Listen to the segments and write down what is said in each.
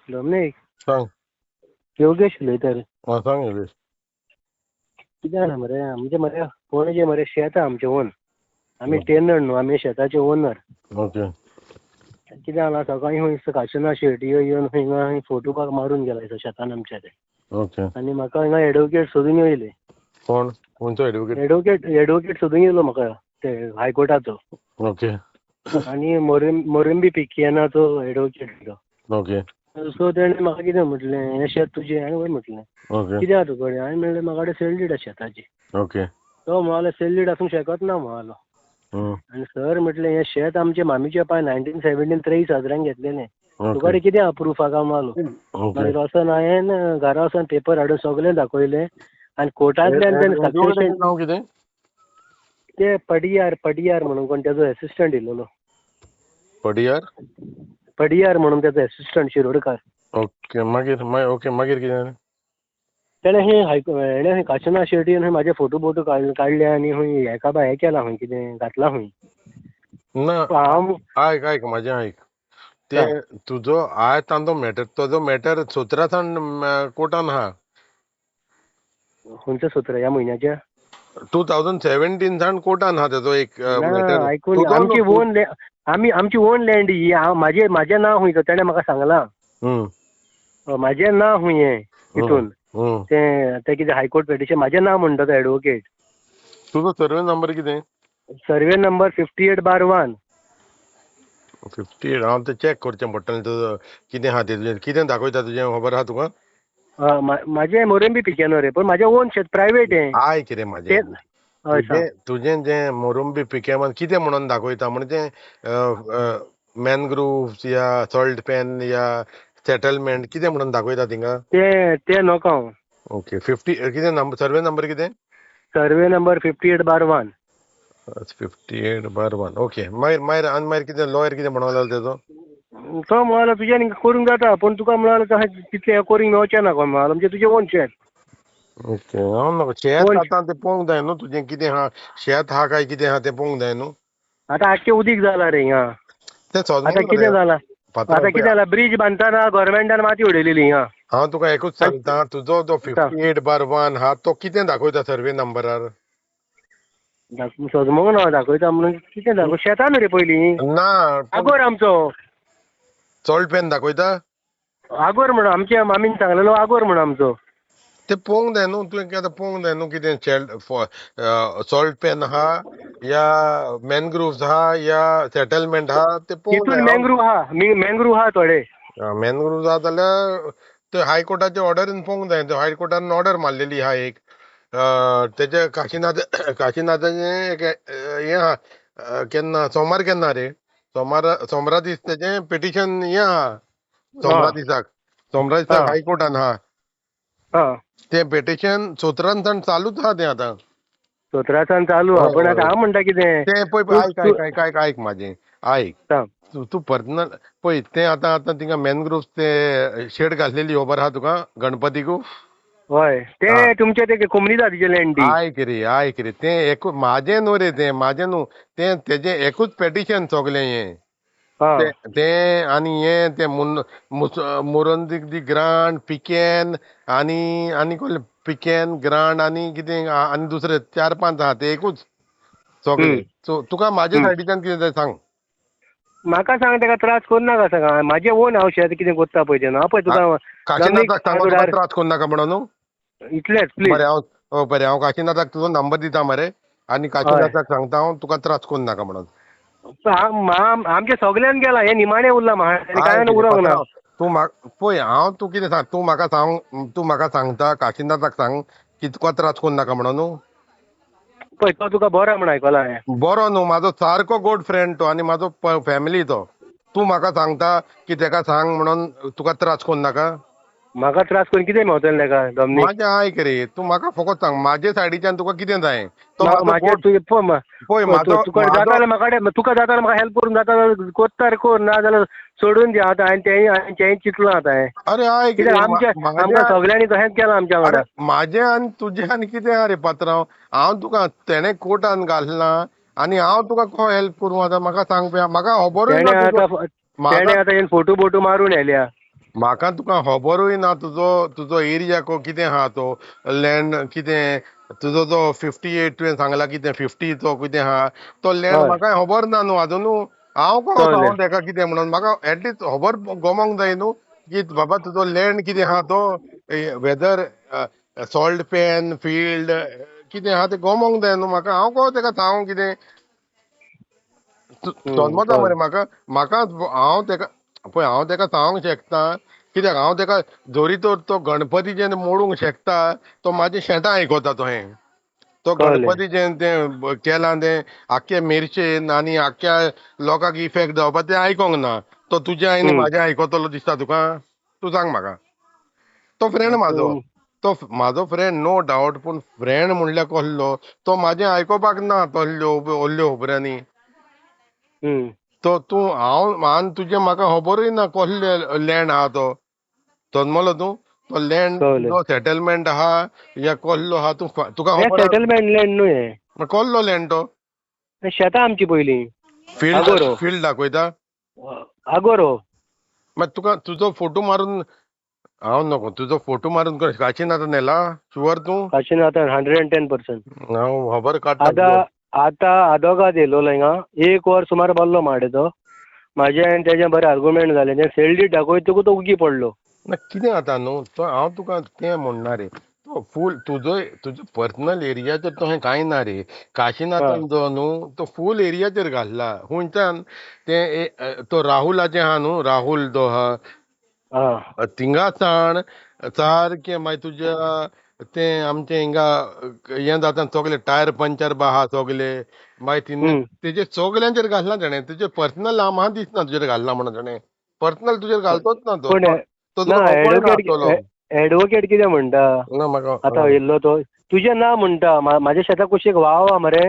डॉमनीक. सांग. योगेश उलयता रे. आं, सांग योगेश. कितें जाणा मरे, आमचें मरे पणजे मरे शेत आहा आमचें ओन. आमी टेनर न्हू, आमी शेताचे ओनर. ओके. कितें जालां, सकाळीं खंय काशिनाथ शेटयो येवन खंय हिंगा फोटो मारून गेला दिसता शेतान आमच्या ते. ओके. आनी म्हाका हिंगा एडवोकेट सोदून येयले. कोण, खंयचो एडवोकेट? एडवोकेट एडवोकेट सोदून येयलो म्हाका ते हायकोर्टाचो. ओके. आनी मोरंबी पिकियनाचो एडवोकेट तो. ओके. सो तेणें म्हाका कितें म्हटलें, हें शेत तुजें? हांवें वय म्हटलें. ओके. कितें आहा तुकडे? हांवें म्हणलें म्हाका कडेन सेल did आसा शेताची. ओके. तो म्हणलो सेल did आसूंक शकत ना म्हणलो. आनी सर म्हटलें हें शेत आमचे मामीच्या पाय 1917 23 हजारांक घेतलेलें. तुकडे कितें आहा प्रूफ आहा म्हणलो. ओके. मागीर वचोन हांवें घरा वचोन पेपर हाडून सगळें दाखयलें आनी कोर्टांतल्यान तेणें सक्सेशन. नांव कितें? ते पडियार, पडियार म्हणून कोण तेजो एसिस्टंट येयलेलो. पडियार. पडियार म्हणून तेजो एसिस्टंट, शिरोडकार. ओके, मागीर मागीर ओके, मागीर कितें जालें? तेणें खंय हेणें खंय काशिनाथ शेटयेन खंय म्हाजे फोटो बोटो काडले आनी खंय हेका बाय हें केलां, खंय कितें घातलां खंय. ना. हांव आयक, आयक म्हाजें आयक. ते तुजो आयज तांचो मॅटर, तुजो मॅटर 17 सावन कोर्टान आहा. खंयचो 17 ह्या म्हयन्याच्या? 2017 सावन कोर्टान आहा तेजो एक ना. मॅटर. आयकून तुजो आमची न्हू. ओन आमी आमची ओन लँड ही. हांव म्हाजें नांव खंय तेणें म्हाका सांगलां. म्हाजें नांव खंय हें तितून तें तें कितें हायकोर्ट पेटिशन म्हाजें नांव म्हणटा तो एडवोकेट. तुजो सर्वे नंबर कितें? Survey number 58/1. 58. हांव तें चॅक करचें पडटलें. तुजो कितें आहा तें, तुजें कितें दाखयता तुजें, खबर आहा तुका? म्हाजें मोरंबी पिकेनो रे, पूण म्हाजें ओन शेत प्रायवेट हें. आयक रे म्हाजें. तें हय, सांग. तुजें तुजें जें मोरंबी पिकेमान कितें म्हणून दाखयता, म्हणजे मॅनग्रुव्स या सॉल्ट पॅन या सेटलमेंट, कितें म्हणून दाखयता थिंगा? तें तें नोको हांव. ओके, 50 कितें नंबर, सर्वे नंबर कितें? Survey number 58/1. 58/1, okay. मागीर मागीर आनी मागीर कितें, लॉयर कितें म्हणूंक लागलो तेजो? तो म्हणलो तुज्यान करूंक जाता, पूण तुका म्हणलो तशें तितलें हें करूंक मेवचें ना कोण म्हणलो, म्हणजे तुजें ओन शेत. ओके, हांव नाका शेत. ओन आतां तें पळोवंक जाय न्हू, तुजें कितें आहा, शेत आहा काय कितें आहा तें पळोवंक जाय न्हू. आतां आख्खें उदीक जालां रे हिंगा. तें आतां सोदूंक कितें रे जालां, पात्रांव. आतां पळय, कितें जालां, ब्रीज बांदतना गोवोरमेंटान माती उडयलेली हिंगा. हांव तुका एकूच सांगता, तुजो जो सांग. 58/1 आहा तो कितें दाखयता सर्वे नंबरार? सजमोंग ना दाखयता म्हणून कितें दाखय, शेतां न्हू रे पयलीं. ना, पूण आगोर आमचो. सॉल्ट पॅन दाखयता. आगोर म्हणून आमच्या मामीन सांगलेलो, आगोर म्हणून आमचो. ते पळोवंक जाय न्हू तुवें, आतां पळोवंक जाय न्हू कितें सॉल्ट पॅन आहा या मॅनग्रुव्स आहा या सेटलमेंट आहा ते पळोवंक तितून जाय. हांव मँग्रूव आहा, मँग्रूव आहा थोडे. मॅनग्रुव्स आहा जाल्यार ते हायकोर्टाचे ऑर्डरीन पळोवंक जाय. ते हायकोर्टान ऑर्डर मारलेली आहा एक, तेजे काशिनाथ, काशिनाथाचें एक हें आहा. केन्ना सोमार, केन्ना रे, सोमार, सोमारा दीस तेजें पिटिशन हें आहा. सोमरा दिसाक, सोमरा दिसाक हायकोर्टान आहा. तें पिटिशन 17 सावन चालूच आहा तें आतां. 17 सान चालू आहा, पण हय. आतां हांव म्हणटा कितें, तें पळय. तूं आयक. तूं आयक, आयक, आयक, आयक म्हाजें आयक. सांग. तूं तूं पर्सनल पळय तें. आतां आतां थिंगा मॅनग्रुव्स ते शेड घातलेली खबर आहा तुका गणपतीकू? हय, ते तुमचे ते कोमनीदादीचे लँड ती. आयक रे, आयक रे, तें एकूच म्हाजें न्हू रे, तें म्हाजें न्हू तें, तेजें एकूच पेटिशन सगलें हें. तें तें आनी हें तें मुन मुस मुरंदीक दी ग्रांड पिकेन आनी आनी कसलें पिकेन ग्रांड आनी कितें आनी दुसरे चार पांच आहा, ते एकूच सगळे. सो तुका म्हाजे सायडीच्यान कितें जाय सांग. म्हाका सांग, ताका त्रास करूं नाका सांग. म्हाजें ओन हांव शेत कितें करता पळय तें हांव पळय तुका. डॉमनीक, काशिनाथाक सांगो तुका त्रास करूं नाका म्हणून न्हू. इतलेंच प्लीज. बरें, हांव बरें, हांव काशिनाथाक तुजो नंबर दिता मरे आनी काशिनाथाक सांगता हांव तुका त्रास करूं नाका म्हणून. आमच्या सगळ्यान गेला, हें निमाणें उरलां म्हाका आनी आयक कांय रे उरोंक ना. पात्रांव, तूं म्हाका पळय, हांव तूं कितें सांग, तूं म्हाका सांग, तूं म्हाका सांगता काशिनाथाक सांग की तुका त्रास करूं नाका म्हणून न्हू. पळय, तो तुका बरो म्हण आयकलां हांवें. बरो न्हू, म्हाजो सारको गुड फ्रेंड तो आनी म्हाजो फॅमिली तो. तूं म्हाका सांगता की तेका सांग म्हणून तुका त्रास करूं नाका. म्हाका त्रास करून कितें मेवतलें ताका डॉमनीक? म्हाजें आयक रे, तूं म्हाका फकत सांग म्हाजे सायडीच्यान तुका कितें जाय. तो म्हाजो म्हाजें गुड तुजें पळय पळय पळय, म्हाजो तुका जाता म्हाजो जाल्यार म्हाका, तुका जाता जाल्यार म्हाका हेल्प करूंक जाता जाल्यार कोत्ता रे कोर, ना जाल्यार सोडून दी. आतां हांवें तेंय, हांवें तेंय चिंतलां आतां हें. अरे आयक कित्याक रे आमच्या म्हाज्या आमकां सगळ्यांनी तशेंच केलां आमच्या अरे वांगडा. म्हाजें आनी तुजें आनी कितें आहा रे पात्रांव? हांव तुका तेणें कोर्टान घातलां आनी हांव तुका कसो हेल्प करूं आतां, म्हाका सांग पळया. म्हाका खबरूय तेणें ना तुजो आतां म्हाका तेणें आतां फोटो बोटो मारून येयल्या. म्हाका तुका खबरूय ना तुजो तुजो एरिया को कितें आहा तो लँड कितें तुजो तो 58 तुवें सांगला कितें 50 तो कितें आहा तो लँड हय. म्हाका खबर ना न्हू आजून. हांव कोण कळ्ळें. सांगू तेका कितें म्हणून म्हाका एटलिस्ट खबर गमोंक जाय न्हू की बाबा तुजो लँड कितें आहा तो वेदर सॉल्ट पॅन फिल्ड कितें आहा तें गमोंक जाय न्हू म्हाका. हांव कोण तेका सांगू कितें समजता मरे कळ्ळें. म्हाका. म्हाका हांव तेका पळय हांव तेका सांगूंक शकता कित्याक हांव तेका जोरी तर तो गणपतीचें मोडूंक शकता तो म्हाजें शेतां आयकता तो हें तो कळ्ळें. गणपतीचें तें केलां तें आख्खे मिरचेन आनी आख्ख्या लोकांक इफेक्ट जावपा तें आयकोंक ना. तो तुजें आनी म्हाजें आयकतलो दिसता तुका? तूं सांग म्हाका. तो फ्रेंड म्हाजो, तो म्हाजो फ्रेंड नो डावट, पूण फ्रेंड म्हणल्यार कसलो तो म्हाजें आयकोपाक ना तसल्यो ओल्ल्यो खबरांनी. तो तूं हांव आनी तुजें म्हाका खबरूय ना कसलें लँड आहा तो. समजलो तूं? तो लँड कळ्ळें. तुजो सेटलमेंट आहा या कसलो आहा तूं तुका हें खबर आहा? सेटलमेंट लँड न्हू हें. कसलो लँड तो? हें शेतां आमची पयलीं. फिल्ड आगोरो. फिल्ड दाखयता. आगोरो. मागीर तुका तुजो फोटो मारून हांव नको तुजो फोटो मारून काशिनाथ न्हेला शुवर तूं? काशिनाथान 110%. हांव खबर काडटा. आतां आतां आदोगाद येयलोलो हिंगा एक वर सुमार बसलो माडे तो. म्हाजें आनी तेजें बरें आर्गुमेंट जालें. तें सेल्डी दाखयतकूच तो उगी पडलो. ना कितें जाता न्हू तो हांव तुका तें म्हणना रे तो फूल तुजो तुजो पर्सनल एरियाचेर तशें कांय ना रे. काशिनाथान जो न्हू तो फूल एरियाचेर घातला खंयच्यान तें तो राहुलाचें आहा न्हू राहुल जो आहा थिंगा साण सारकें मागीर तुज्या तें आमचें हिंगा हें जाता सगले टायर पंचर बा आहा सगले मागीर तिने तेजे सगल्यांचेर घातला तेणें. तुजें पर्सनल म्हाका दिसना तुजेर घालना म्हणून तेणें पर्सनल तुजेर घालतोच ना तो. पण तो ना तुका खबर नासतलो. एडवोकेट कितें म्हणटा ना म्हाका आतां येयल्लो तो तुजें ना म्हणटा म्हाज्या शेता कुशीक वाव आहा मरे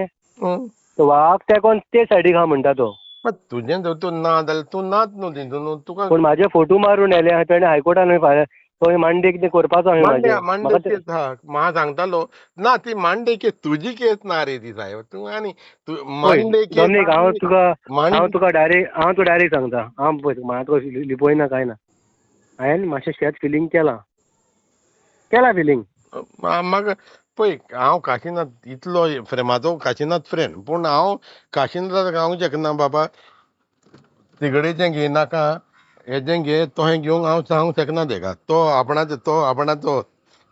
वावाक तेकोन ते सायडीक आहा म्हणटा तो. तुजें जर तूं ना जाल्यार तूं नाच न्हू तितून न्हू तुका. पूण म्हाजे फोटो मारून येले तेणें हायकोर्टान फाल्यां तो मांडे कितें करपाचो हांवें मांडे म्हाजें मांडे म्हाका केस हा म्हाका सांगतालो ना ती मांडे केस तुजी केस ना रे ती साहेब. तूं आनी तूं पळय मांडे केस डॉमनीक हांव तुका हांव मांडे तुका डायरेक्ट हांव तुका डायरेक्ट सांगता. हांव पळय म्हाका तुका लिपयना कांय ना. हांवें मातशें शेत फिलींग केलां केलां फिलींग. म्हाका पळय हांव काशिनाथ इतलो म्हाजो काशिनाथ फ्रेंड पूण हांव काशिनाथाक सांगूंक शकना बाबा तिगडेचें घेयनाका हेजें घे तोहें घेवंक हांव सांगूंक शकना तेका. तो आपणाचो तो आपणाचो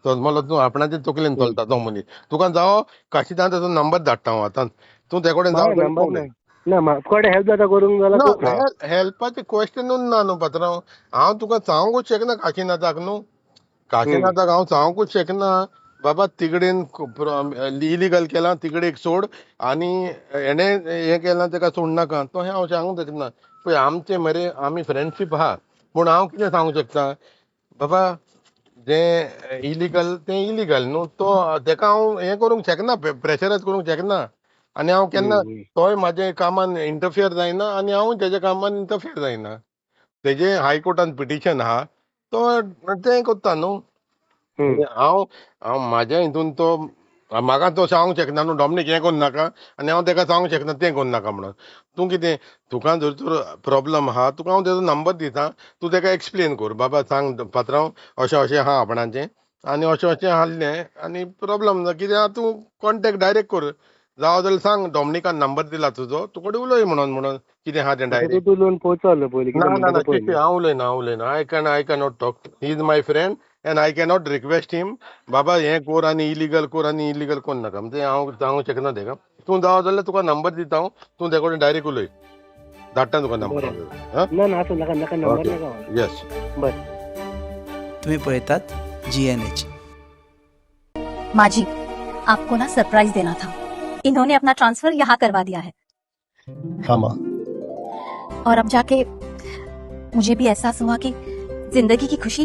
समजलो तूं आपणाचे तकलेन चलता तो मनीस. तुका जावो काशिनाथाचो नंबर धाडटा हांव आतां तूं ते कडेन जावं म्हाका नंबर ना ना म्हाका कडेन हेल्प जाता करूंक जाल्यार ना कर. हेल्पाचें क्वेश्चनूच ना न्हू पात्रांव. हांव तुका सांगूंकूच शकना काशिनाथाक न्हू. काशिनाथाक हांव सांगूंकूच शकना बाबा तिगडेन इलिगल केलां तिगडेक सोड आनी हेणें हें केलां तेका सोडनाका तशें हांव सांगूंक शकना. पळय आमचें मरे आमी फ्रेंडशीप आहा पूण हांव कितें सांगूंक शकता बाबा जें इलिगल तें इलिगल न्हू तो तेका हांव हें करूंक शकना प्रेशरायज करूंक शकना आनी हांव केन्ना तोय म्हाज्या कामान इंटरफियर जायना आनी हांव तेज्या कामान इंटरफियर जायना. तेजें हायकोर्टान पिटिशन आहा तो तें करता न्हू. हांव हांव म्हाज्या हितून तो म्हाका तो सांगूंक शकना न्हू डॉमनीक हें करूं नाका आनी हांव तेका सांगूंक शकना तें करूं नाका म्हणून. तूं कितें तुका जर तर प्रॉब्लम आहा तुका हांव तेजो नंबर दिता तूं तेका एक्सप्लेन कर बाबा सांग पात्रांव अशें अशें आहा आपणाचें आनी अशें अशें आहलें आनी प्रॉब्लम ना कित्याक तूं कॉन्टेक्ट डायरेक्ट कर जावं जाल्यार सांग डॉमनिकान नंबर दिला तुजो तुकडे उलय म्हणून म्हणून कितें आहा तें डायरेक्ट. तूं उलोवन पोवचो पयलीं ना कितें ना म्हणटा ना तें पळय. हांव उलयना हांव उलयना. I cannot talk. He is my friend and I cannot request him बाबा हें कोर आनी इलिगल कोर आनी इलिगल कोर नाका म्हणजे हांव सांगूंक शकना तेका. तूं जावं जाल्यार तुका नंबर दिता हांव तूं ते कडेन डायरेक्ट उलय धाडटा तुका नंबर. ना ना आसूं नाका नाका नंबर नाका. येस बरें. तुम्ही पळयतात GNH. माँ जी आपको ना सरप्राइज देना था. इन्होंने अपना ट्रांसफर यहाँ करवा दिया है. हाँ माँ. और अब जाके मुझे भी एहसास हुआ कि जिंदगी की खुशी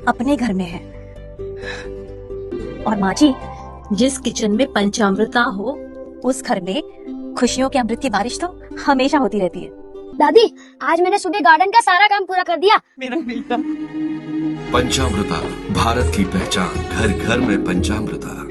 अपने घर में है. और माँ जी जिस किचन में पंचामृता हो उस घर में खुशियों के अमृत की बारिश तो हमेशा होती रहती है. दादी आज मैंने सुबह गार्डन का सारा काम पूरा कर दिया. मेरा बेटा. पंचामृता भारत की पहचान, घर घर में पंचामृता.